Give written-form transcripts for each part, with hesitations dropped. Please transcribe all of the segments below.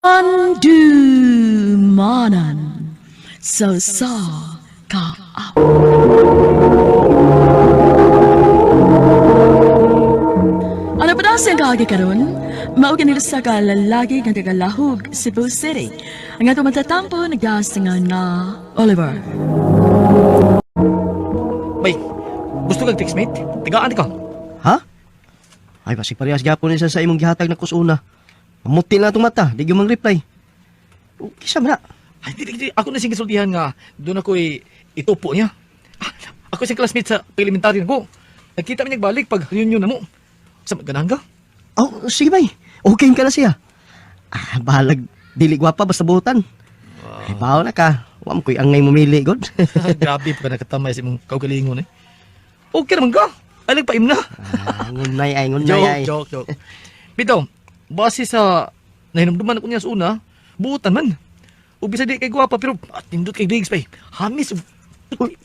Handumanan sa usa ka Ano pa daw kaagi karon? Mao kini sa ka lalaki nga taga-Lahug, Cebu City. Ang atong matatampo nagdaas nga na Oliver. Bay, gusto kag text mate? Tagaan ka. Ha? Ay, basig parehas gyapon ni sa imong gihatag na kusuna. Mamuti na itong mata, di gyud mang reply. O, kisa man na. Ay, di, di, di. Ako na siyang gisultihan nga doon ako itupo niya. Ah, ako siyang classmate sa elementary nako. Nagkita mi nagbalik pag reunion na mo. Sa ganahan ka? Oh, sige bay. Okay ka na siya. Ah, bahalag dili gwapa basta buhutan. Ay, bawo na ka. Wa mo ko'y angay mamili god. Grabe pa ka nakatamay sa imong kaugalingon eh. Okay naman ka. Alag pa imna. Ah, ngunay ay, ngunay Joke, ay. joke, joke. Bitaw, base sa nahinumduman ako niya sa una, buutan man. Ubisa di kay gwapa pero tindot kay Diggs pa eh. Hamis. Uy.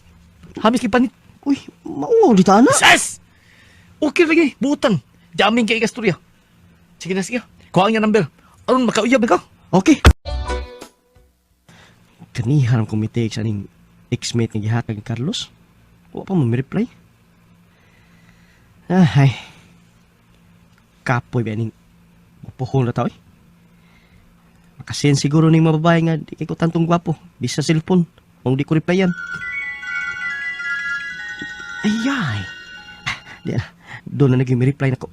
Hamis kay panit. Uy, mauwaw di ta na. Sas! Okay lagi, buutan. Daming kay ikastorya. Sige na, sige. Kuha niya number. Aron makauyab na ka. Okay. Kanihan ang komite sa aning ex-mate nga gihatag ni Carlos. Wa pa mo reply. Ah, ay. Kapoy ba ning puhon na tao eh. Makasen siguro ning mga babae nga di kay ko tantong gwapo bisa cellphone. Kung di ko replyan. Ay ay. Ah, di na. Doon na naging reply na ko.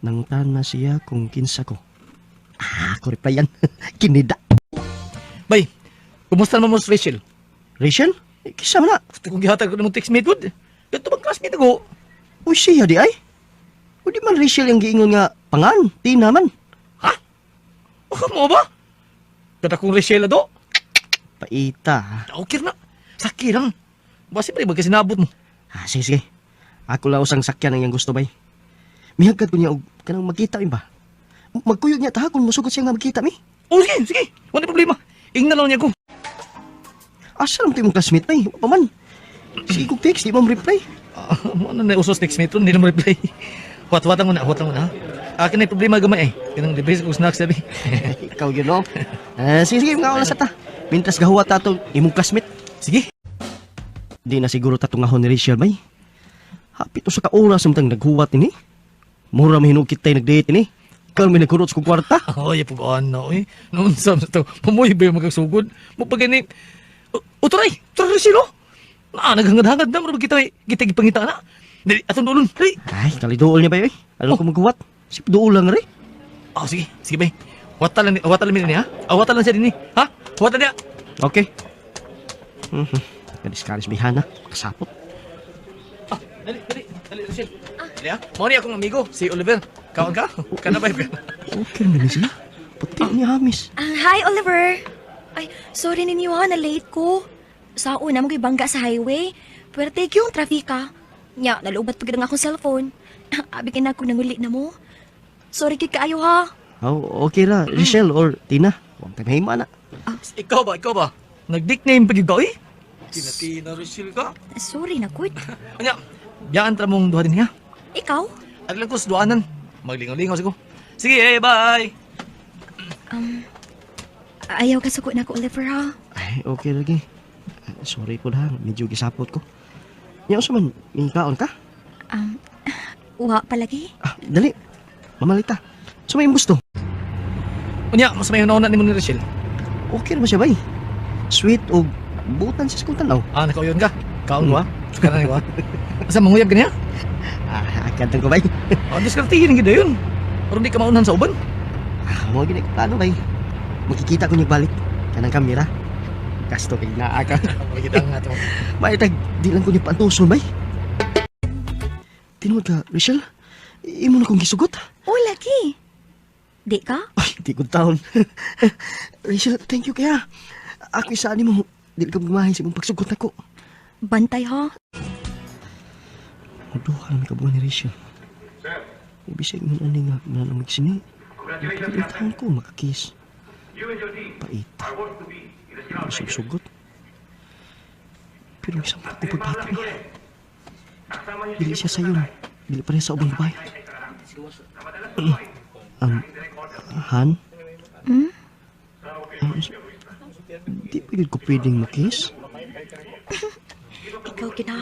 Nangutana na siya kung kinsa ko. Ah, ako replyan. Kinida. Bay, kumusta naman mo si Rachel? Rachel? Eh, Kisa man na. Gusto kong gihatag ko ng text mate, good. Ganito bang classmate ako? Uy, siya di ay. O di man Rachel ang giingon nga pangan. Di naman. Ha? Oh, mo ba? Kada kong Rachel do. Paita. Okay na. Saki lang. Basi pa rin magkasinabot mo. Ah, sige, sige. Ako lang usang sakyan ang iyang gusto bay. Mihagkad ko niya og kanang magkita mi ba. Magkuyog niya ta kung musugot siya nga magkita mi. Oh, sige, sige. Wala problema. Ingnan lang niya ko. Asa naman to imong classmate bay? Wa pa man. Sige kog text, di mo reply. Ah, ano na usos text mate ron, hindi na mo reply. Huwat-huwatan mo na, huwat lang mo na. Ha? Akin na yung problema gamay eh. Kanang libre sa kong snacks sabi. Ikaw yun, no? Ah, sige, sige, mga oras ta. Mintras gahuwa ta itong imong classmate. Sige. Di na siguro tatungahon ni Rachel bay. Hapit usa ka oras samtang naghuwat ini. Mura mahinugkit tayo nag-date ini. Ikaw may nagkurot sa kong kwarta. Oh, ya po ano eh. Noon sa to, pamoy ba yung magkagsugod? Mo pag gani. O turay, turay sino? Ah, naghangad-hangad na murag kita eh. Kita gipangita na. Dali, atong dulon. Dali. Ay, kaliduol niya ba yun? Ano ko maghuwat? Sip duol lang rin. Oh, sige, sige bay. Wata lang, wata lang ni ha. Ah, wata lang siya dinhi. Ha? Wata niya. Okay. Mhm. Kadiskaris bihana. Kasapot. Ah, dali, dali, dali, Rachel. Dali ha. Mao ni akong amigo, si Oliver. Kaon ka? Kana ba? Okay naman siya. Puti niya hamis. Ah, hi, Oliver! Ay, sorry ninyo ha, na-late ko. Sa una, mo bangga sa highway. Puwerte yung trafika. Nya, nalubat pagod ang akong cellphone. Abi ka na kung nanguli na mo. Sorry kay kaayo ha. Oh, okay ra. Rachel or Tina. Huwag tayo mahima na. Ikaw ba? Ikaw ba? Nag-nickname pa gyud ka eh? Tina, Tina, Rachel ka. Sorry na, good. Anya, biyaan tra mong duha din ha. Ikaw? Ano lang ko sa duanan. Maglingaw-lingaw sigo. Sige, eh, bye. Ayaw ka suko na ko, Oliver ha. Ay, okay lagi. Ah, sorry po lang. Medyo gisapot ko. Nya unsa man, may kaon ka? Uwa palagi. Ah, dali. Mamalita. So may gusto. Unya, mas may hunaw na nimo ni Rachel. Okay ra ba siya bay? Sweet o butan siya sa kong tanaw. Ah, nakauyon ka. Kaon ko ha. Suka na ko ha. Asa manguyab ka niya? Ah, akantang ko bay. Ah, diskartihin gid yun. Aron di ka maunhan sa uban. Ah, mo gini ko plano bay. Makikita ko niya balik kanang kamera. Gasto kay naa ka. Makikita nga to. Maitag di lang ko niya pantuson bay. Tinuod ka, Rachel. Imo na kong gisugot. O, lagi. Di ka? Ay, di ko taon. Rachel, thank you kaya. Ako isa ani mo, dili ka gumahin sa imong pagsugot nako. Bantay ha. Muduha na may kabuhan ni Rachel. Ibig mo ani nga mananamig sini. Congratulations, taon ko makakis. Paita. Sugot. Pero isang ko pagbata niya. Dili siya sayon. Dili pareha sa ubang babae. Han? Hmm? Di pa gyud ko pwedeng mukis? Ikaw kita.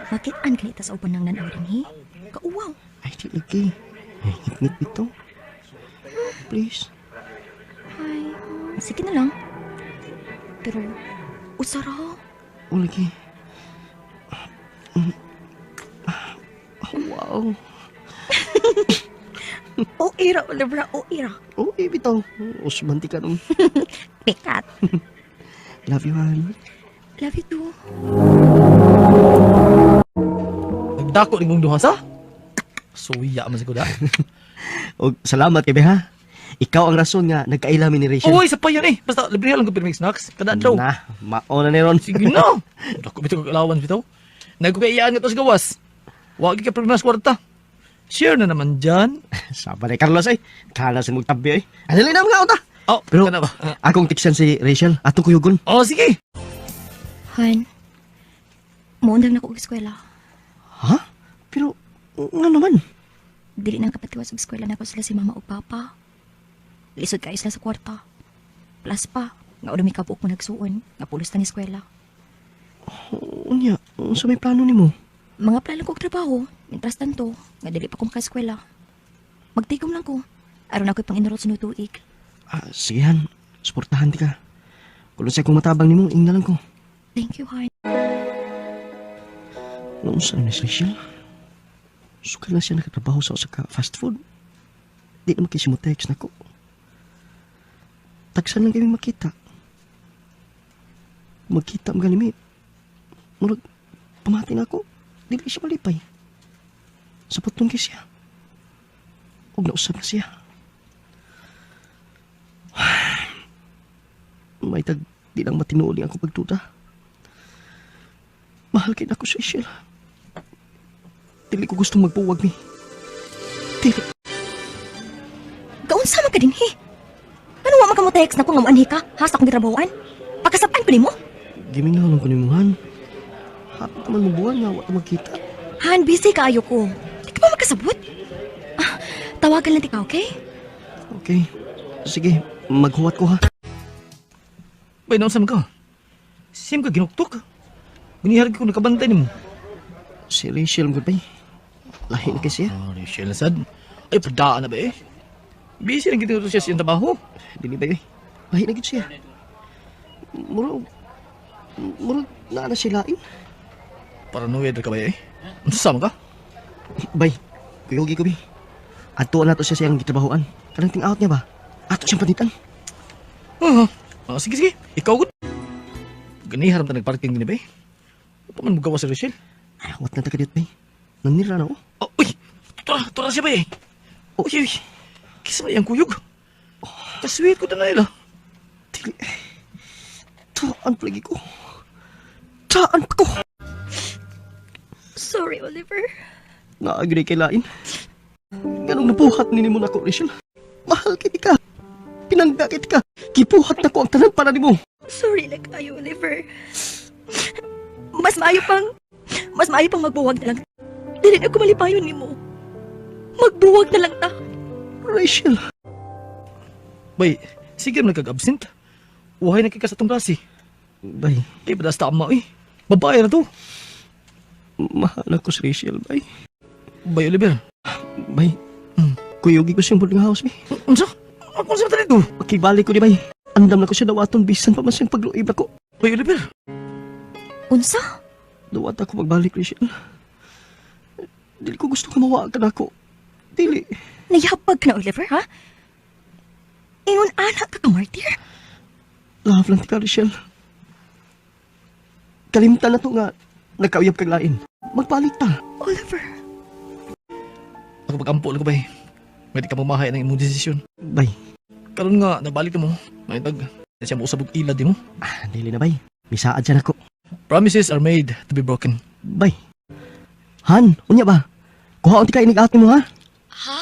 Makitaan kanita sa uban ng nanaw din, he? Kauwaw. Ay, di lagi. Ay, ngit-ngit bitaw. Please. Ay, sige na lang. Pero, usara. O lagi. Oh, wow. O ira, Oliver, o ira. Oh, eh, bitaw. Usman ti ka nung. Pikat. Love you, Han. Love you too. Nagdako ni mong duha sa? Suya man sa kuda. Og salamat kay ha. Ikaw ang rason nga nagkaila mi ni Rachel. Uy, sa pa yan eh. Basta libre lang ko pirmig snacks. Kada adlaw. Na, maona ni ron. Sige na. Dako bitaw kag allowance bitaw. Nagkukaiyaan nga to sa gawas. Wagi ka problema sa kwarta. Share na naman dyan. Saba ni Carlos ay. Kala sa magtabi ay. Ano na mga unta? Oh, Pero kana ba? akong tiksan si Rachel atong kuyugon. Oh, sige. Han, muundang na ko og eskwela. Ha? Pero nga naman. Dili nang kapatiwas og eskwela nako sila si mama ug papa. Lisod kayo sila sa kwarta. Plus pa, nga uli may kabuok mo nagsuon, nga pulos ta ni eskwela. Unya, unsa may plano nimo? Mga plano ko og trabaho, mientras tanto, nga dili pa ko makaeskwela. Magtigom lang ko. Aron ako'y pang-enroll sa tuig. Ah, sige Han, suportahan ti ka. Kung sa kong matabang nimo, ingna lang ko. Thank you, Han. Unsa ni si Rachel? Sukal na siya nakatrabaho sa usa ka fast food. Di naman kay mo text nako. Tagsan lang kami makita. Magkita mga gani mi. Murag pamati na ako. Dili siya malipay. Sa patong kay siya. Ug nausap na siya. May tag di lang matinuod ang akong pagduda. Mahal kay nako si Rachel. Dili ko gustong magbuwag mi. Dili. Kaunsa man ka din, he? Ano wa man ka mo text na ko nga moanhi ka, ha, sa akong gitrabahoan? Pagkasab-an ko nimo? Gimingaw lang ko ni Muhan. Hapit naman mo buwan nga, wa ta magkita. Han, busy kaayo ko. Di ka ba magkasabot? Ah, tawagan lang ti ka, okay? Okay. Sige, maghuwat ko ha. Bay, naunsa man ka? Sim ka ginuktok. Ginihar ko nakabantay nimo. Si Rachel, good bay. Lahi na kasi siya. Ah, Rachel sad. Ay, padaan na ba eh? Busy lang kita siya sa iyang trabaho. Dili ba eh. Lahi na gid siya. Murag, murag, naa na siya lain. Paranoid ka ba eh? Unsa man ka? Bay, kuyugi ko bi. Adto na to siya sa iyang gitrabahoan. Kanang ting-out niya ba? Ato siyang panitan. Ah, ah, sige, sige. Ikaw gud. Ganiharam ta nagparking dinhi ba eh? Upa man mugawa si Rachel. Ay, wat na ta kadiyot bay. Nanira na oh. Oh, uy! Tura, tura siya ba eh? Uy, uy. Kisa ba iyang kuyog? Kasweet ko na nila. Dili. Taan palagi ko. Taan pa ko. Sorry, Oliver. Naagri kay lain. Ganong nabuhat ni nimo nako, Rachel. Mahal kit ka. Pinangga kit ka. Gibuhat nako ang tanan para nimo. Sorry na kayo, Oliver. Mas maayo pang magbuwag na lang. Dili na ko malipayon nimo. Magbuwag na lang ta. Rachel. Bay, sige man nagkag-absent. Uhay na kay ka sa atong klase. Bay, Di ba das tama eh? Babae na to. mahal ako si Rachel, bay. Bay, Oliver. Bay, kuyugi ko siyang boarding house, bay. Unsa? Unsa ba dito? Makibalik ko di, bay. Andam na ko siya dawaton, bisan pa man siyang pagluib ako. Bay, Oliver. Unsa? Dawat ako magbalik, Rachel. Dili ko gusto ka mawa ka nako. Dili. Nayabag ka na, Oliver, ha? Ingon anak ka ka, martyr. Love lang ti ka, Rachel. Kalimtan na to nga nagkauyab kag lain. Magbalik ta. Oliver. Ako pagampo lang ko bay. May di ka mamahay ng imong desisyon. Bay, Karon nga nabalik ka mo. May tag na siya mousab og ilad mo. ah, dili na bay. Misaad siya nako. Promises are made to be broken. Bay. Han, unya ba? Kuha unti ka inig mo ha? Ha?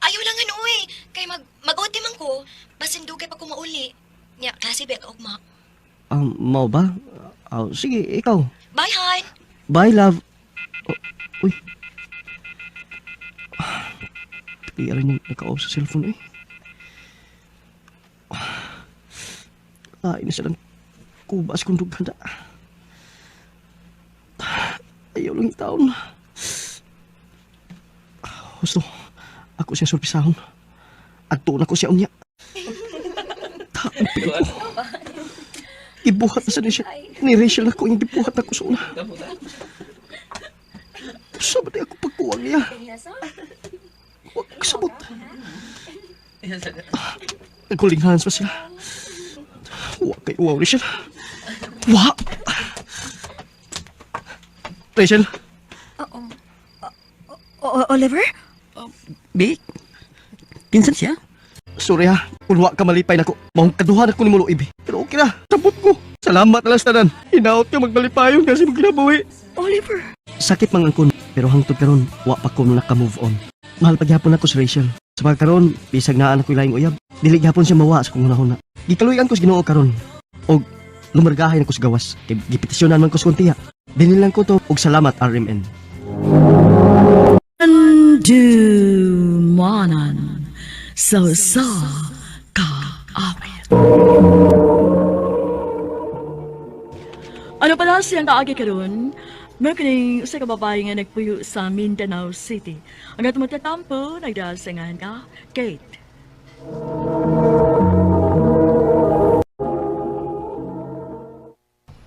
Ayaw lang ano eh. Kay mag-OT man ko, basin dugay pa ko mauli. Nya, klase ba ka ugma. Mao ba? Ah, sige, ikaw. Bye, Han. Bye, love. Oh, uy. Di rin yung naka-off sa cellphone eh. Ay, na silang kubas kung dughan na. Ayaw lang taon. Husto, ako siya surpisahon. Adto na ko siya unya. Taon pili ko. Ibuhat na sa niya. Ni Rachel ako yung gibuhat ako sa una. Sa ba di ako pagkuwang niya? Huwag sabot. Nagkuling hands pa sila. Wa kay uwaw ni siya. Wa! Rachel, Oliver? Bi, kinsan siya? Sorry ha. Kung wa ka malipay nako, maong kaduha na ko ni Molo Ibi. Pero okay na, sabot ko. Salamat na lang sa tanan. Hinaot ka magnalipayon kasi magkinabuhi. Oliver! Sakit man ang kun, pero hangtod karon wa pa ko naka-move on. Mahal pa gyapon ako si Rachel. Sa pagkaron, bisag naa na ko'y laing uyab. Dili gyapon siya mawa sa kong hunahuna. Gikaluy-an ko sa Ginoo karon. Og lumargahay na ko sa gawas. Kay gipetisyonan man ko sa kuntiya. Dinilang ko to og salamat RMN. Andumanan sa usa ka awit. Ano pala siyang kaagi karon? Meron kining usa ka babae nga nagpuyo sa Mindanao City. Ang atong matatampo nagdasangan ka, Kate.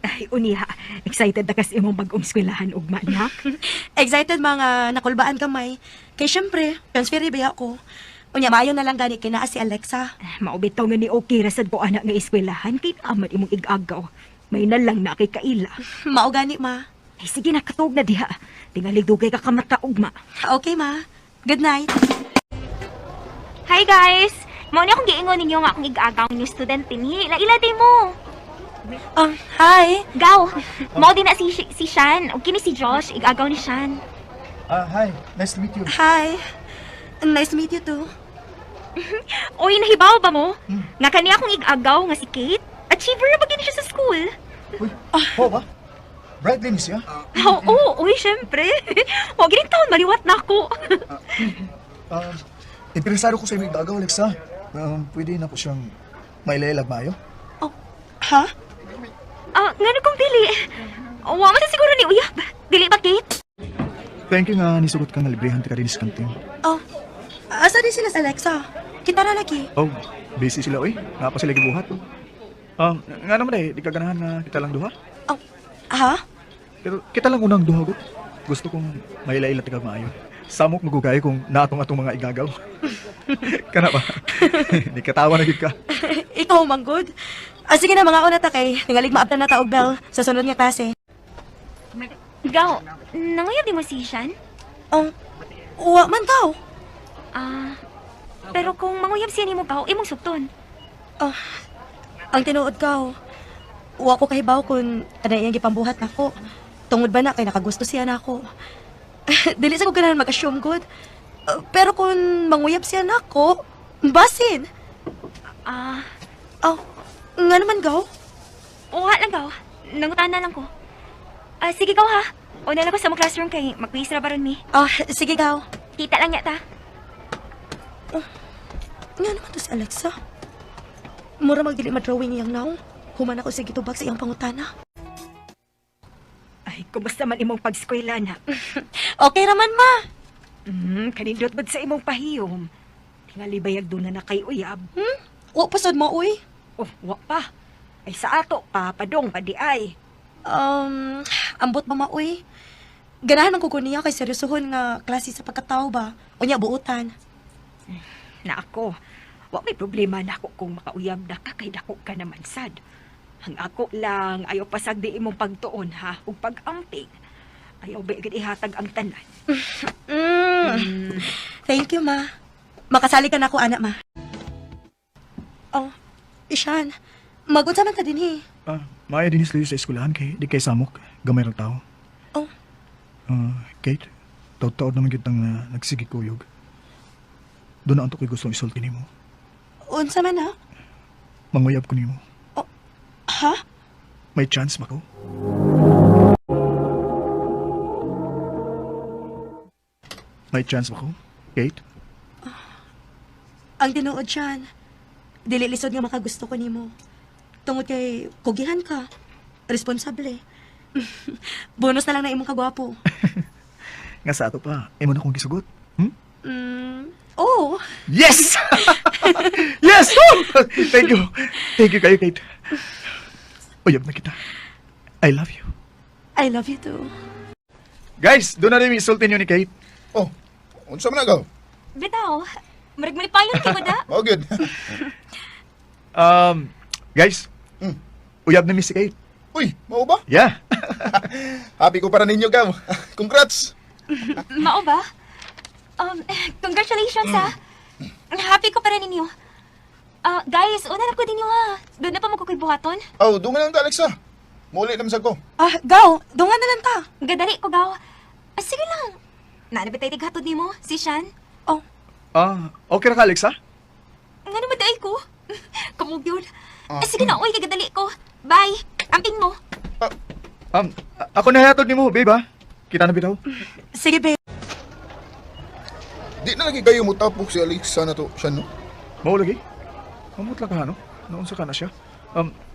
Ay, uniha, excited na kasi imong bagong eskwelahan ugma nak. Excited mga nakulbaan kamay. Kay syempre, transfer ba ako. Unya maayo na lang gani kay naa si Alexa. Maubitaw nga ni okay ra sad ko anak nga eskwelahan kay naaman imong igagaw. May na lang na kay kaila. Mao gani ma. Ay, sige na katog na diha. Tingali dugay ka kamata ugma. Okay ma. Good night. Hi guys! Mao ni akong giingon ninyo nga akong igagaw new student dinhi. Laila day mo. Hi. Gaw. Mao din na si Shan. Ug kini si Josh, igagaw ni Shan. Ah, hi. Nice to meet you. Hi. Nice to meet you too. Oy, nahibaw ba mo? Nga kani akong igagaw nga si Kate. Achiever ra ba gini siya sa school? Uy, ho ba? Bright din siya. Oo, oy, syempre. Wa gini taon maliwat na ako. Um, interesado ko sa imong gagaw, Alexa. Pwede na po siyang mailalag maayo. Oh, ha? Ah, ngano kong dili? Wa man sa siguro ni uyab. Dili ba Kate? Thank you nga nisugot ka nga librehan ka rin sa kantin. Oh. Asa din sila sa Alexa? Kita na lagi. Oh, busy sila oy. Nga pa sila gibuhat. Nga naman eh, di ka ganahan nga kita lang duha. Oh, ha? Pero kita lang unang duha ko. Gusto kong mailaila ka maayo. Samok magugay kung naatong atong mga igagaw. Kana ba? Di katawa na gid ka. Ikaw manggod. Ah, sige na mga una ta kay tingalig maabtan na ta og bell sa sunod nga klase. Gaw, nanguyab di mo si Shan? Oh, wa man daw. Ah, pero kung manguyab siya nimo gaw, imong sugton. Oh, ang tinuod ka, oh. Wa ko kahibaw kung ano iyang gipambuhat nako. Tungod ba na kay nakagusto siya nako. Dili sa ko ganahan mag-assume good. Pero kung manguyab siya nako, basin. Ah, Oh, nga naman gaw. uha lang gaw. Nangutana lang ko. Ah, sige gaw ha. Una lang ko sa mo classroom kay mag-quiz ra baron mi. Oh, sige gaw. Kita lang yata. Nga naman to si Alexa. Mura magdili ma-drawing iyang naong. Human ako sa gitubag sa iyang pangutana. Ay, kumusta man imong pagskwela na? Okay raman ma. Kanindot bud sa imong pahiyom. Tingali bayag doon na na kay uyab. Wa pa sad mo uy. Oh, wa pa. Ay sa ato pa, padong pa di ay. Ambot ba maoy? Ganahan ang kuko niya kay seryosohon nga klase sa pagkatao ba? Unya buutan. Na ako, wa may problema na ako kung makauyab na ka kay dako ka naman sad. Ang ako lang ayaw pasag di imong pagtuon ha ug pag-amping. Ayaw ba gid ihatag ang tanan. Thank you, ma. Makasali ka na ako, anak, ma. Oh, Ishan, magunsa man ta dinhi. Ah, maayo din sila sa eskwelahan kay di kay samok gamay ra tao. Oh. Ah, Kate, taod-taod naman kitang nagsige kuyog. Doon na anto ko'y gustong isulti nimo. Unsa man ha? Manguyab ko nimo. Ha? May chance ba ko? May chance ba ko? Kate? Ang tinuod, Sean, dili lisod nga makagusto ko nimo. Tungod kay kugihan ka, responsable. Bonus na lang na imong kagwapo. Nga sa ato pa, imo na kong gisugot. Hmm? Oh, Yes! Yes! Woo! Thank you. Thank you kayo, Kate. Uyab na kita. I love you. I love you too. Guys, doon na rin isulti niyo ni Kate. Oh, unsa man agaw? Bitaw, murag malipayon kay ko da. Mao gyud. Guys, uyab na mi si Kate. Uy, mao ba? Yeah. Happy ko para ninyo gaw. Congrats. Mao ba? Congratulations ha. Happy ko para ninyo. Ah, guys, una na ko ninyo ha. Doon na pa magkukuy buhaton. Oh, dungan lang ta Alexa. Muli na ko. Ah, gaw, dungan na lang ta. Gadali ko gaw. Ah, sige lang. Naana ba tayo tighatod nimo, si Shan? Oh, Ah, okay ra ka, Alexa? Nga naman dai ko. Kamog yun. Ah, sige na, oy, kagadali ko. Bye. Amping mo. Ako na hatod nimo, babe, ha? Kita na bitaw. Sige, babe. Di na lagi kayo mutapok si Alexa na to, siya no. Mao lagi. Mamut lang ka, no? Naunsa ka na siya.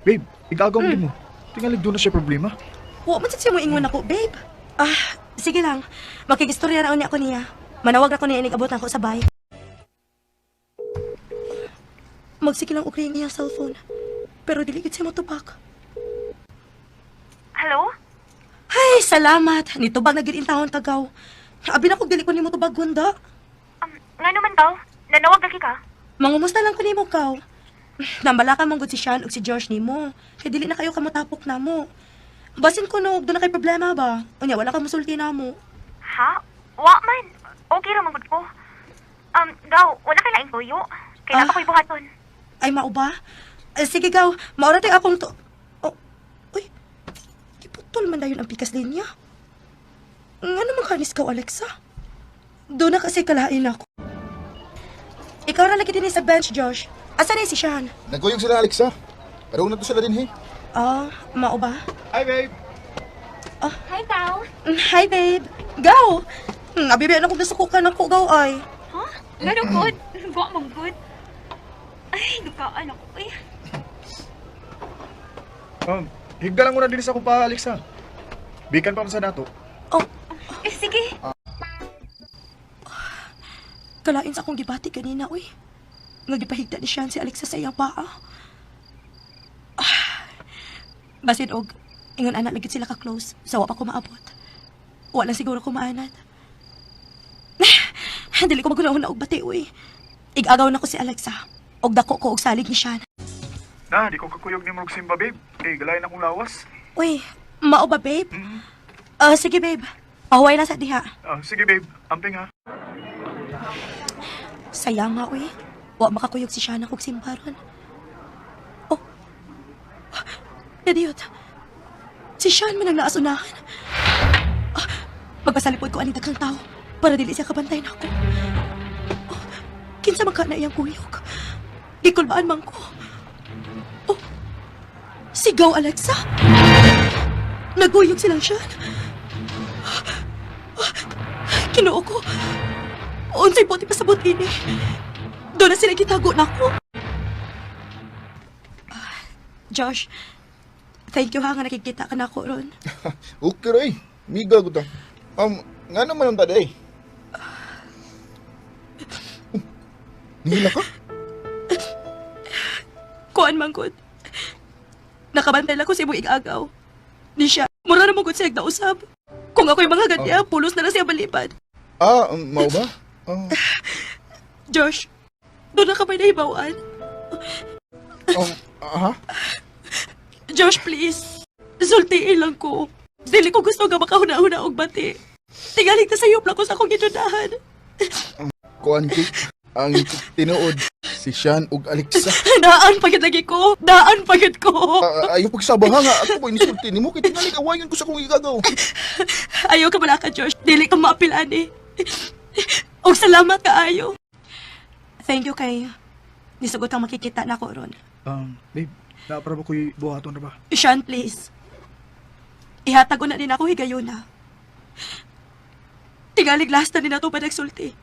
Babe, igagaw mo din mo. Tingalig doon na siya problema. Wa man sad siya mo ingon ako, babe. Ah, sige lang. Makigistorya ra unya ko niya. Manawag ra ko niya inig abot ako sa bay. Magsige lang ukri ang iyang cellphone. Pero dili gid siya motubag. Hello? Ay, salamat. Nitubag na gid intawon tagaw. Abi na kog dili ko nimo tubag gunda. Nga naman daw. Nanawag lagi ka? Mangumusta lang ko nimo kaw. Nambala ka manggod si Sean ug si Josh nimo. Kay dili na kayo kamotapok namo. Basin ko no, doon na kay problema ba? Unya wala ka musulti namo. Ha? Wa man. Okay ra man gud ko. Gaw, wala kay laing tuyo. Kay Ah. ah. ko'y buhaton. Ay, mao ba? Eh, sige, gaw. Maura tayo akong to... Oh, uy. Giputol man dayon ang pikas linya. Nga naman kanis ka, Alexa? Doon na kasi kalain ako. Ikaw ra lagi din sa bench, Josh. Asa na si Sean? Nagkuyog sila Alexa. Pero na to sila din he. Ah, mao ba? Hi, babe. Hi, pal. Hi, babe. Gaw! Abibi, ano kung nasuko ka ng kugaw ay? Ha? Ngano good? Wa man good. Ay, dukaan ako. Uy. Higda lang muna din sa akong pa, Alexa. Bikan pa man sa nato. Oh, Eh, sige. kalain sa akong gibati kanina, uy. Nga gipahigda ni Sean si Alexa sa iyang paa. Ah, basin og, ingon anak lagi sila ka-close, sa wa pa ko maabot. Wala siguro ko maanad. Dili ko maguna og bati, uy. Igagaw na ko si Alexa. Og dako ko og salig ni Sean. Na, di ko kakuyog ni Murag Simba, babe. Eh, galain akong lawas. Uy, mao ba, babe? Ah, sige, babe. Pahuway lang sa diha. Ah, sige, babe. Amping, ha? Sayang nga, uy. Wa makakuyog si Shana kog simbaron. Oh. Idiot. Si Sean man ang naasunahan. Ah, magpasalipod ko aning daghang tao para dili siya kabantay nako. Oh, kinsa man ka na iyang kuyog? Gikulbaan man ko. Oh, sigaw, Alexa. Naguyog silang Sean. Ah, Kinoo ko. Unsay buti pa sa ini. Doon na sila gitago na ako. Ah, Josh, thank you ha nga nakikita ka na ako ron. Okay ra eh. Miga gud ta. Nga naman ang taday. Nihila ka? Kuan man gud. Nakabantay lang ko sa imong igagaw. Ni siya, mura na mo gud siya nagdausab. Kung ako'y mga ganyan, pulos na lang siya balibad. Ah, mao ba? Ah, Josh, doon na ka may nahibawan. aha. Josh, please. Sultiin lang ko. Dili ko gusto nga makahuna-huna og bati. Tingalig na sa iyo ko sa akong gidudahan. Kuan Kate. Ang tinuod si Sean ug Alexa. Daan pagid lagi ko. Daan pagid ko. Ah, ayaw pagsaba ha nga ako ba inisulti nimo kay tingali awayon ko sa akong igagaw. Ayaw ka wala ka, Josh. Dili ka maapil ani. Og salamat kaayo. Thank you kay nisugot ang makikita na ako ron. Babe, naapra ba ko'y buhaton na ba? Sean, please. Ihatag na din ako higayuna. Tingalig last na din nato pa nagsulti.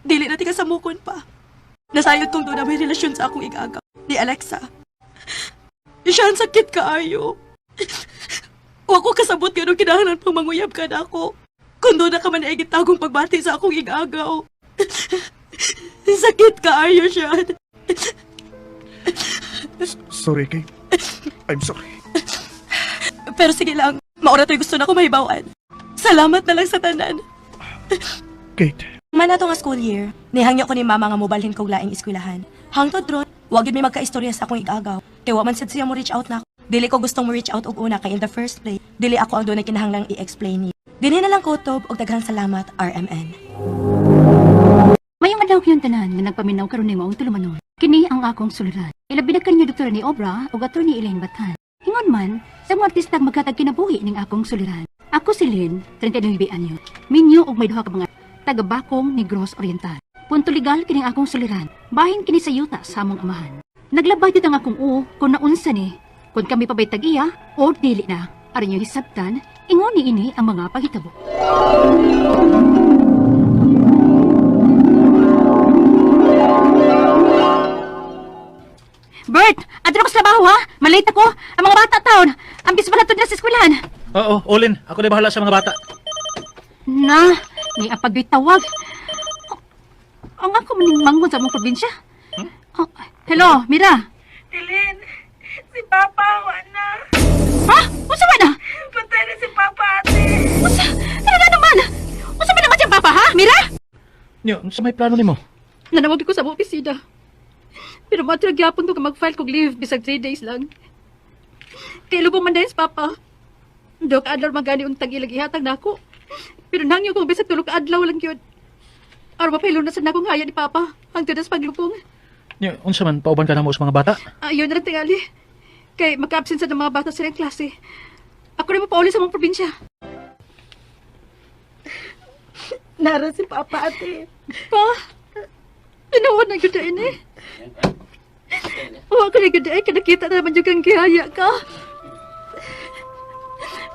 Dili na tika samukon pa. Nasayod kong doon na may relasyon sa akong igagaw ni Alexa. Siya ang sakit kaayo. Wa ko kasabot ganun kinahanglan pang manguyab ka na ako. Kung doon na ka man ay gitagong pagbati sa akong igagaw. Sakit kaayo siya. Sorry, Kate. I'm sorry. Pero sige lang, maura to'y gusto na ko mahibawan. Salamat na lang sa tanan. Kate, Man ato nga school year, nihangyo ko ni mama nga mobalhin kog laing eskwelahan. Hangtod ron, wa gyud may magkaistorya sa akong igagaw. Kay wa man sad siya mo reach out na ako. Dili ko gustong mo reach out og una kay in the first place, dili ako ang dunay kinahanglang i-explain ni. Dinhi na lang kutob og daghang salamat, RMN. Mayong adlaw kayong tanan nga nagpaminaw karon ning maong tulumanon. Kini ang akong suliran. Ilabi na kanyo Dr. ni Obra ug Attorney Elaine Batan. Ingon man, sa mga artista ang maghatag kinabuhi ning akong suliran. Ako si Lynn, 39 anyo. Minyo og may duha ka mga taga Bakong, Negros Oriental. Punto legal kining akong suliran. Bahin kini sa yuta sa among amahan. Naglabay gyud ang akong uo kung naunsa ni. Kung kami pabay tag-iya o dili na. Aron yung hisabtan, ingon ni ini ang mga paghitabo. Bert, adto ko sa trabaho ha. Malate ako. Ang mga bata taon. Ang bis pa na sa eskwelahan. Oo, Olin, ako na bahala sa mga bata. Na, ni apag tawag. Ang ako maning mangon sa among probinsya. Oh, hello, Mira. Tilin, si Papa, wala. Ha? Unsa man na? Patay na si Papa, ate. Unsa? Ano na naman? Unsa man naman siyang papa ha? Mira? Nyo, sa may plano nimo? Nanawag ko sa among opisina. Pero matrag gyapon ko ka mag-file kog leave bisag 3 days lang. Kay lubong man dayon sa papa. Dok adlaw man gani untag ilag ihatag nako. Pero nangyo kong bisag tulo ka adlaw lang gyud. Aron mapahilo na sa nakong haya ni papa hangtod na sa paglubong. Nyo, unsa man pauban ka na mo sa mga bata? Ayun na rin tingali. Kay magka-absent sa ng mga bata sa ilang klase. Ako rin mapauli sa mga probinsya. Nara si Papa, ate. Pa, tinawan na gyud ini. Wa ka na gyud ay kanakita na naman yung kang gihaya ka.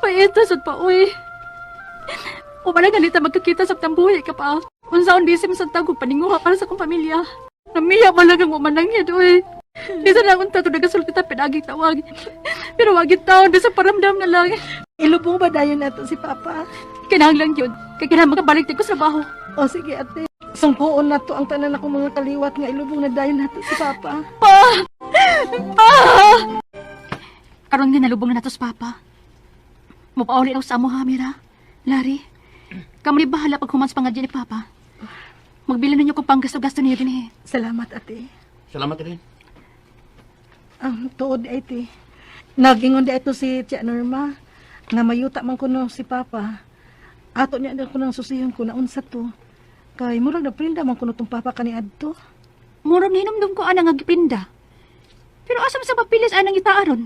Paita sad pa, uy. Umala na lita magkakita sa tambuhi ka pa. Unsaon bisim sa tagog paninguha para sa akong pamilya. Namiya man lang ang umananghid, uy. Bisa na akong tato nagasulti ta pinaging tawag. Pero wag taon, bisa paramdam na lang. Ilubong ba dayon nato si Papa? Kinahanglan yun. Kaya kinahanglan makabalik din ko sa trabaho. O sige, ate. Sungkoon na to ang tanan akong mga kaliwat nga ilubong na dayon nato si Papa. Pa! Pa! Karon nga nalubong na nato sa papa. Mupauli ako sa amo ha, Mira. Larry, kamo ni bahala pag humans pangadya ni papa. Magbilan ninyo kung panggasto-gasto niyo din eh. Salamat, ate. Salamat, Elaine. Ang tuod ate. Nagingon di ito si Tia Norma nga mayuta man kuno si Papa. Ato niya na ko ng susihon ko na unsa to. Kay murag na prinda man kuno tong Papa kani adto. Murag ninomdom ko anang nga giprinda. Pero asa man sa papilis anang itaaron?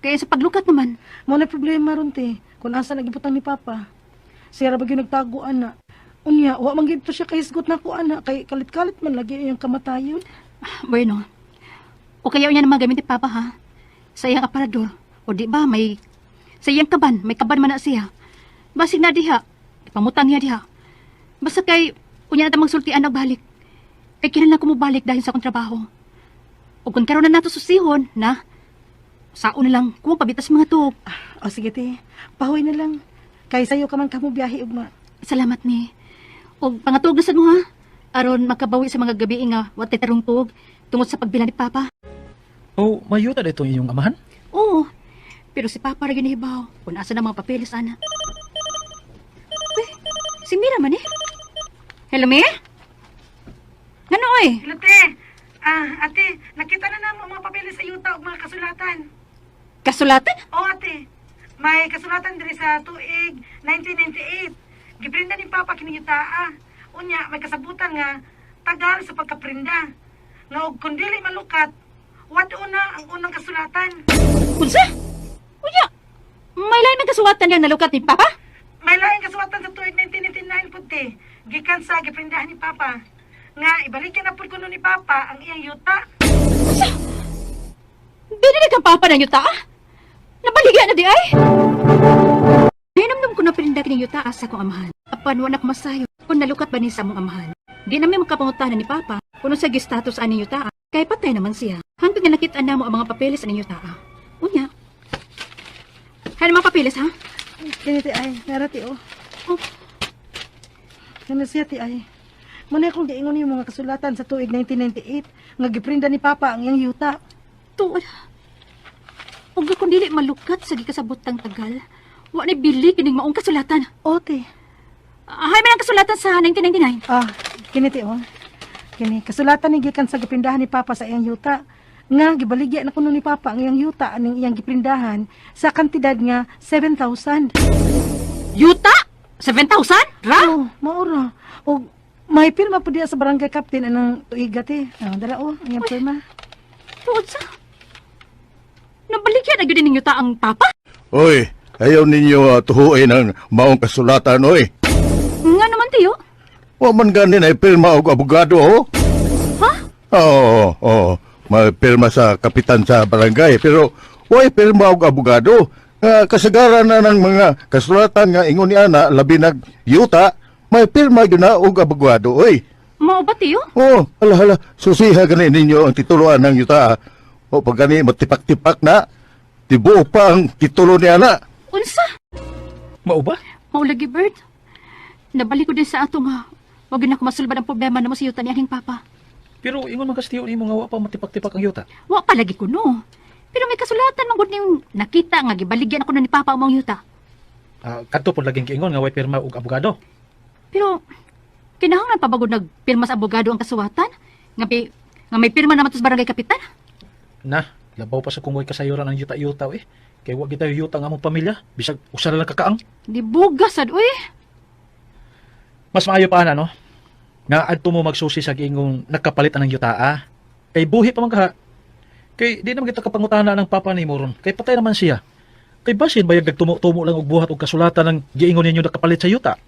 Kaya sa paglukat naman, Mo na problema ron te kung asa nagibutang ni Papa. Siya ra ba gyud nagtago ana. Unya, wa man gyud to siya kahisgot nako ana kay kalit-kalit man lagi iyang kamatayon. bueno. O kaya niya naman gamit ni Papa ha? Sa iyang aparador. O di ba may... Sa iyang kaban, may kaban man na siya. Basig na diha. Pamutang niya diha. Basta kay, unya na tamang sultian balik. Kay kinahanglan ko mobalik dahil sa akong trabaho. O kung karon na nato susihon, na, sao na lang, kuha pabitas mga tuog. O sige te, pahuwi na lang. Kay sayo ka man kamo biyahe ugma. Salamat ni. O pangatuog na sad mo ha. Aron makabawi sa mga gabi nga watay tarong tuog tungod sa pagbila ni Papa. Oh, mayuta na itong inyong amahan? Oo. Pero si Papa ra ginihibaw kung asa na mga papeles ana. Uy, si Mira man eh. Hello, Mira? Ngano oy? Hello te. Ah, ate, nakita na namo ang mga papeles sa yuta ug mga kasulatan. Kasulatan? Oo, ate. May kasulatan diri sa tuig 1998. Giprinda ni Papa kini yutaa. Unya, may kasabutan nga tagal sa pagkaprinda. Nga og kun dili malukat, wad una ang unang kasulatan. Unsa? Unya. May lain man kasuwatan niyang nalukat ni Papa? May laing kasulatan sa tuig 1999 pud te. Gikan sa giprindahan ni Papa. Nga ibaligyan na pud kuno ni Papa ang iyang yuta. Dili na kang Papa ng yuta? ah? Nabaligya na di ay? Hinamdam ko na pininda kining yuta asa kong amahan. Apan wala ko masayo. Kung nalukat ba ni sa among amahan. Di namin makapangutana ni Papa kung sa status ani yuta kay patay naman siya. Hangtod nga nakita namo ang mga papeles ani yuta. Unya. Hay mga papeles ha? Kini ti ay, narati oh. Oh. Kana siya ti ay. Muna akong giingon yung mga kasulatan sa tuig 1998 nga giprinda ni Papa ang iyang yuta. Tuod. Ug kung dili malukat sa gikasabotang tagal, wa ni bili kining maong kasulatan. Ote. Hay man ang kasulatan sa 1999. Ah, kini ti oh. Kini kasulatan ni gikan sa giprindahan ni Papa sa iyang yuta nga gibaligya na kuno ni Papa ang iyang yuta aning iyang giprindahan sa kantidad nga 7,000. Yuta? 7,000? Ra? Oh, maura. Og may pirma po diya sa barangay captain anang tuiga ti. Ah, dala oh, ang iyang pirma. Tuod sa. Nabaligya na gyud ning yuta ang papa? Oy, ayaw ninyo tuhuin ang maong kasulatan, oy. Nga naman tiyo. Wa man gani na pirma og abogado, oh. Ha? Oo, oo. May pirma sa kapitan sa barangay, pero way pirma og abogado. Nga kasagaran na ng mga kasulatan nga ingon ni ana labi nag yuta, may pirma gyud na og abogado, oy. Mao ba tiyo? Oh, hala hala, susiha gani ninyo ang tituloan ng yuta. O pag gani matipak-tipak na, tibuok pa ang titulo ni ana. Unsa? Mao ba? Mao lagi Bert. Nabalik ko din sa ato nga. Wag na ko masulbad ang problema namo sa yuta ni aning papa. Pero ingon man kas tiyo nimo nga wa pa matipak-tipak ang yuta. Wa pa lagi ko no. Pero may kasulatan man gud ning nakita nga gibaligyan ako ni papa ang maong yuta. Ah, kadto pud laging giingon nga way pirma og abogado. Pero kinahanglan pa ba gud nagpirma sa abogado ang kasuwatan? Nga may pirma naman to sa barangay kapitan? Na, labaw pa sa kung way kasayuran ang yuta-yuta eh. Kay wa gid tayo yuta nga among pamilya, bisag usa na lang kakaang. Di bugas sad uy. Mas maayo pa ana no. Nga adto mo magsusi sa giingong nagkapalit anang yuta ah. Kay buhi pa man kaha. Kay di naman kita kapangutana ng papa ni ron. Kay patay naman siya. Kay basin bayag nagtumo-tumo lang og buhat og kasulatan ng giingon ninyo nakapalit sa yuta.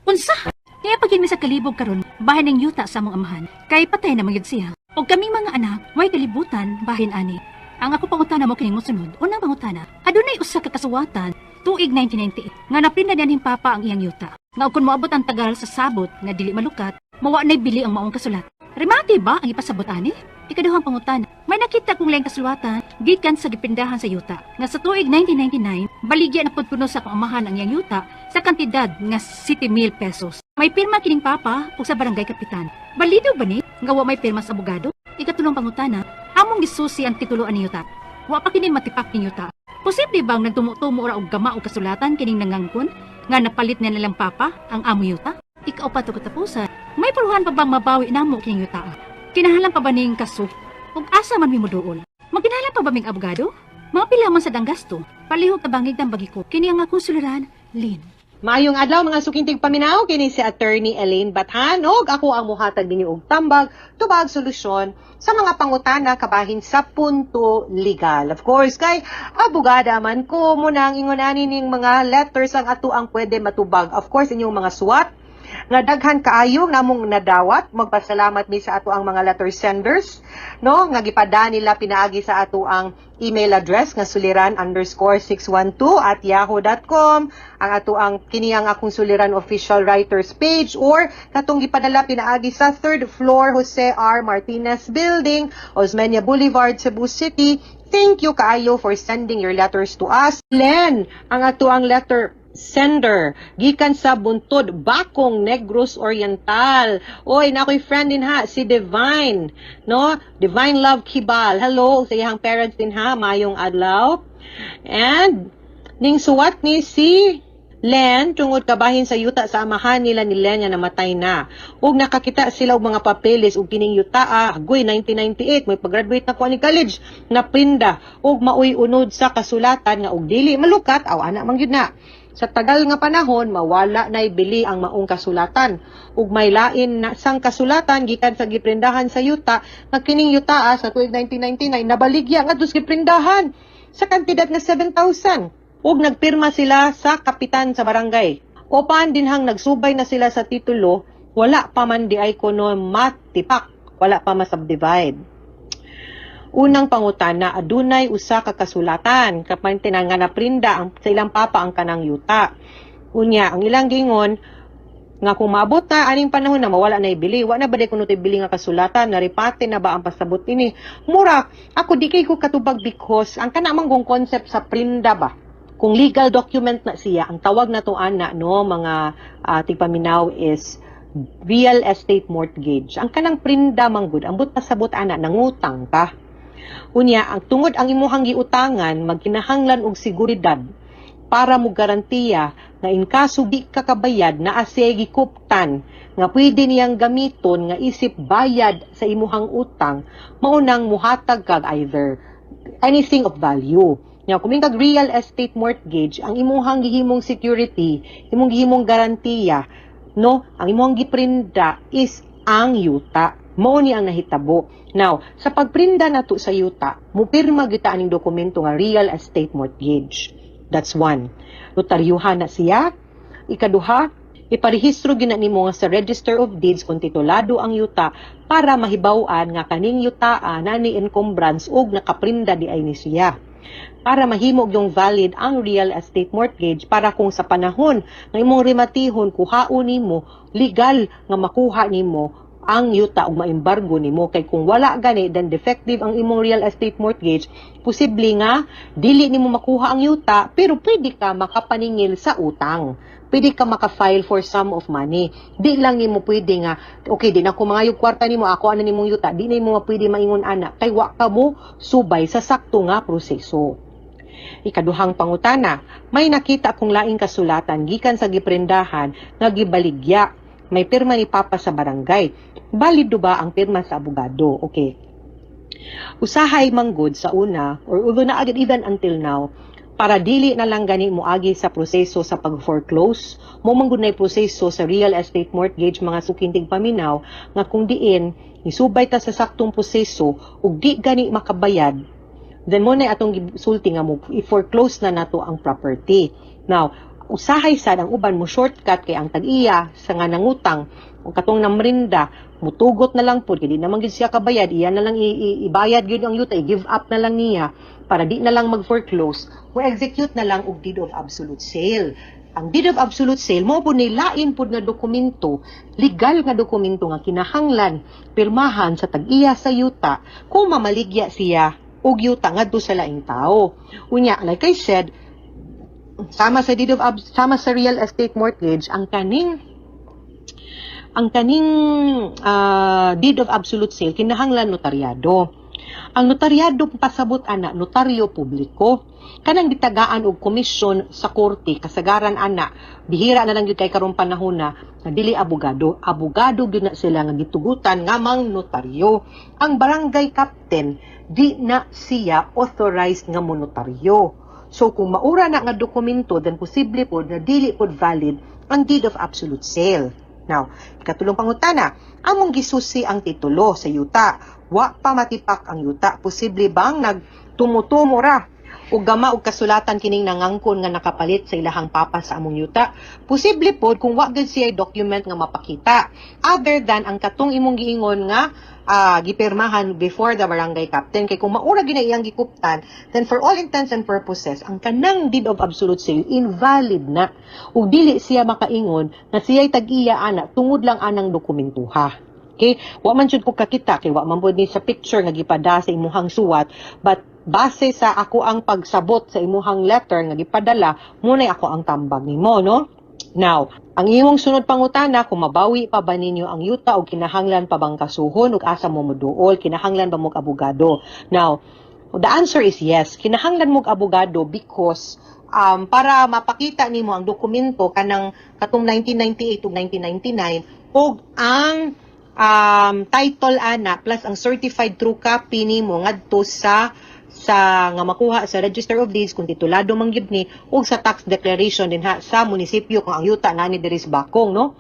Unsa? Kaya pag mi sa kalibog karon, bahin ng yuta sa among amahan. Kay patay na magyud siya. Og kaming mga anak, way kalibutan bahin ani. Ang ako pangutana mo kining mosunod, unang pangutana, adunay usa ka kasuwatan tuig 1998 nga naprinda niyan papa ang iyang yuta. Nga kon moabot ang tagal sa sabot nga dili malukat, mawa na'y bili ang maong kasulat. Remate ba ang ipasabot ani? Ikaduhang pangutana, may nakita kong laing kasulatan gikan sa gipindahan sa yuta. Nga sa tuig 1999, baligya na pud kuno sa akong amahan ang iyang yuta sa kantidad nga 7,000 pesos. May pirma kining papa ug sa barangay kapitan. Balido ba ni nga wa may pirma sa abogado? Ikatulong pangutana, among gisusi ang titulo ani yuta. Wa pa kini matipak ning yuta. Posible bang nagtumo-tumo ra og gama og kasulatan kining nangangkon nga napalit na nilang papa ang amo yuta? Ikaupat ug katapusan, may puruhan pa bang mabawi namo kining yuta? Kinahanglan pa ba ning kaso? Ug asa man mi moduol? Magkinahanglan pa ba ming abogado? Mga pila man sad ang gasto? Palihog tabangig tambagi ko. Kini ang akong suliran, Lynn. Maayong adlaw mga sukintig paminaw kini si Attorney Elaine Bathan og ako ang muhatag ninyo og tambag tubag solusyon sa mga pangutana kabahin sa punto legal. Of course kay abogada man ko mo nang ingon ani ning mga letters ang ato ang pwede matubag. Of course inyong mga suwat nga daghan kaayo namong nadawat. Magpasalamat mi sa ato ang mga letter senders, no, nga gipada nila pinaagi sa ato ang email address nga suliran_612@yahoo.com, ang ato ang kini ang akong suliran official writers page, or katong gipadala pinaagi sa third floor Jose R. Martinez Building, Osmeña Boulevard, Cebu City. Thank you kaayo for sending your letters to us. Len, ang ato ang letter sender gikan sa Buntod, Bakong, Negros Oriental. Oy, na ako'y friend din ha, si Divine, no? Divine Love Kibal. Hello sa iyang parents din ha, mayong adlaw. And ning suwat ni si Len tungod kabahin sa yuta sa amahan nila ni Len nga namatay na. Ug nakakita sila og mga papeles ug kining yuta agoy 1998 may pag-graduate na ko ani college naprinda ug maoy unod sa kasulatan nga og dili malukat aw ana man gyud na. Sa tagal nga panahon mawala nay bili ang maong kasulatan ug may lain na sang kasulatan gikan sa giprindahan sa yuta nga kining yuta sa tuig 1999 nabaligya ngadto sa giprindahan sa kantidad nga 7,000 ug nagpirma sila sa kapitan sa barangay. Opan dinhang nagsubay na sila sa titulo, wala pa man di ay kuno matipak, wala pa masubdivide. Unang pangutana, adunay usa ka kasulatan kapan nga naprinda ang sa ilang papa ang kanang yuta. Unya, ang ilang gingon, Nga kung maabot na aning panahon na mawala na ibili, wa na ba day kuno bili nga kasulatan, naripate na ba ang pasabot ini? Mura, ako di kay ko katubag because ang kana man gong concept sa prinda ba? Kung legal document na siya, ang tawag na to ana, no, mga tigpaminaw, is real estate mortgage. Ang kanang prinda manggod, ang but pasabot ana, nangutang ka. Unya, ang tungod ang imuhang giutangan magkinahanglan og seguridad para mo garantiya nga in kaso di ka kabayad, naa siya gikuptan nga pwede niyang gamiton nga isip bayad sa imuhang utang, maunang muhatag kag either anything of value. Nya kung kag real estate mortgage, ang imuhang gihimong security, imong gihimong garantiya, no, ang imuhang giprinda is ang yuta. Mao ni ang nahitabo. Now, sa pagprinda nato sa yuta, mupirma gyud aning dokumento nga real estate mortgage. That's one. Notaryuhan na siya. Ikaduha, iparehistro gyud na nimo nga sa Register of Deeds kung titulado ang yuta para mahibaw-an nga kaning yutaa na ni encumbrance ug nakaprinda di ay ni siya para mahimo yung valid ang real estate mortgage, para kung sa panahon nga imong rematihon, kuhaon nimo, legal nga makuha nimo ang yuta ug maembargo nimo. Kay kung wala gani, then defective ang imong real estate mortgage, posible nga dili nimo makuha ang yuta, pero pwede ka makapaningil sa utang, pwede ka maka-file for sum of money. Di lang nimo pwede nga, "Okay, di na ko mangayog kwarta nimo, ako ana nimong yuta." Di nimo pwede maingon ana kay wa ka mo subay sa sakto nga proseso. Ikaduhang pangutana, may nakita akong laing kasulatan gikan sa giprendahan nga gibaligya. May pirma ni Papa sa barangay. Balido ba ang pirma sa abogado? Okay. Usahay manggod sa una, or although na agad even until now, para dili na lang gani moagi sa proseso sa pag-foreclose, mo manggod na proseso sa real estate mortgage, mga suking tigpaminaw, nga kung diin nisubay ta sa saktong proseso ug di gani makabayad, then mo na atong gisulti nga mo i-foreclose na nato ang property. Now, usahay sad ang uban mo shortcut kay ang tag-iya sa nga nangutang o katong namrinda, mutugot na lang pud kay di naman gyud siya kabayad, iya na lang ibayad gyud ang yuta, i-give up na lang niya para di na lang mag-foreclose, mo execute na lang og deed of absolute sale. Ang deed of absolute sale mo pud ni lain pud nga dokumento, legal nga dokumento nga kinahanglan pirmahan sa tag-iya sa yuta kung mamaligya siya og yuta ngadto sa laing tao. Unya, like I said, sama sa real estate mortgage, ang kaning deed of absolute sale kinahanglan notaryado. Ang notaryado, pasabot ana, notaryo publiko. Kanang gitagaan og komisyon sa korte, kasagaran ana, bihira na lang gyud kay karong panahon na nga dili abogado. Abogado gyud na sila nga gitugutan nga mang notaryo. Ang barangay captain, di na siya authorized nga monotaryo. So kung maura na nga dokumento, then posible pod na dili pod valid ang deed of absolute sale. Now, ikatulong pangutana, among gisusi ang titulo sa yuta. Wa pa matipak ang yuta. Posible bang nagtumutumo ra o gama og kasulatan kining nangangkon nga nakapalit sa ilahang papa sa among yuta? Posible pod kung wa gyud siya document nga mapakita other than ang katong imong giingon nga gipirmahan before the barangay captain, kay kung maura gyud na iyang gikuptan, then for all intents and purposes ang kanang deed of absolute sale invalid na ug dili siya makaingon na siya'y tag-iya ana tungod lang anang dokumentuha. Okay? Wa man jud ko kakita kay wa man pud ni sa picture nga gipada sa imuhang suwat, but base sa ako ang pagsabot sa imuhang letter nga gipadala, muna'y ako ang tambag nimo, no? Now, ang imong sunod pangutana, kung mabawi pa ba ninyo ang yuta o kinahanglan pa bang kasuhon ug asa mo moduol, kinahanglan ba mo abogado? Now, the answer is yes. Kinahanglan mo abogado because para mapakita nimo ang dokumento kanang katong 1998 ug 1999 ug ang title ana plus ang certified true copy nimo ngadto sa nga makuha sa Register of Deeds kung titulado man gyud ni, ug sa tax declaration dinha sa munisipyo kung ang yuta nani diri sa Bakong, no?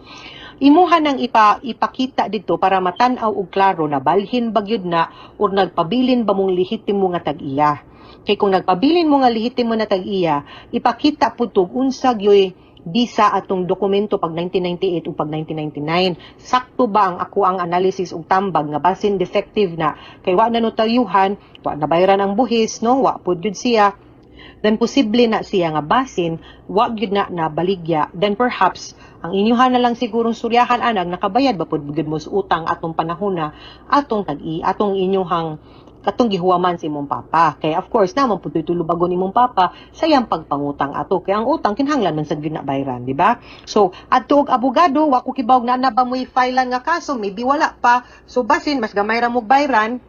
Imuha nang ipakita didto para matan-aw og klaro na balhin ba gyud na or nagpabilin ba mong lehitimo nga tag-iya. Kay kung nagpabilin mo nga lehitimo na tag-iya, ipakita pud tug unsa gyoy bisa atong dokumento pag 1998 ug pag 1999. Sakto ba ang ako ang analysis ug tambag nga basin defective na kay wa na notaryuhan, wa na bayaran ang buhis, no, wa pud gyud siya, then posible na siya nga basin wa gyud na nabaligya, then perhaps Ang inyuhan na lang sigurong suryahan anag nakabayad ba pud gud mo sa utang atong panahon na atong tag-i atong inyuhang katong gihuwaman sa imong papa. Kay of course naman pud tulubagon imong papa sa iyang pagpangutang ato. Kay ang utang kinahanglan man sa gyud na bayran, di ba? So adto og abogado, wa ko kibaw na na ba mo'y filean nga kaso, maybe wala pa. So basin mas gamay ra mo bayran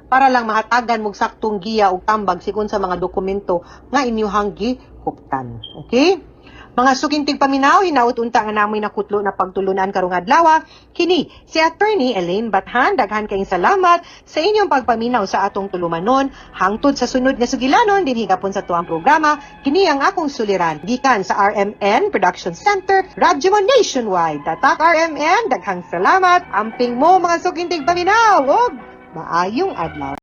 para lang mahatagan mog saktong giya og tambag sigon sa mga dokumento nga inyuhang gihuptan. Okay? Mga suking tigpaminaw, hinaut unta nga namoy nakutlo na pagtulunan karong adlaw. Kini si Attorney Elaine Bathan, daghan kayong salamat sa inyong pagpaminaw sa atong tulumanon. Hangtod sa sunod nga sugilanon dinhi gapon sa tuang programa, kini ang akong suliran gikan sa RMN Production Center, Radyo Mo Nationwide. Tatak RMN, daghang salamat. Amping mo mga suking tigpaminaw ug maayong adlaw.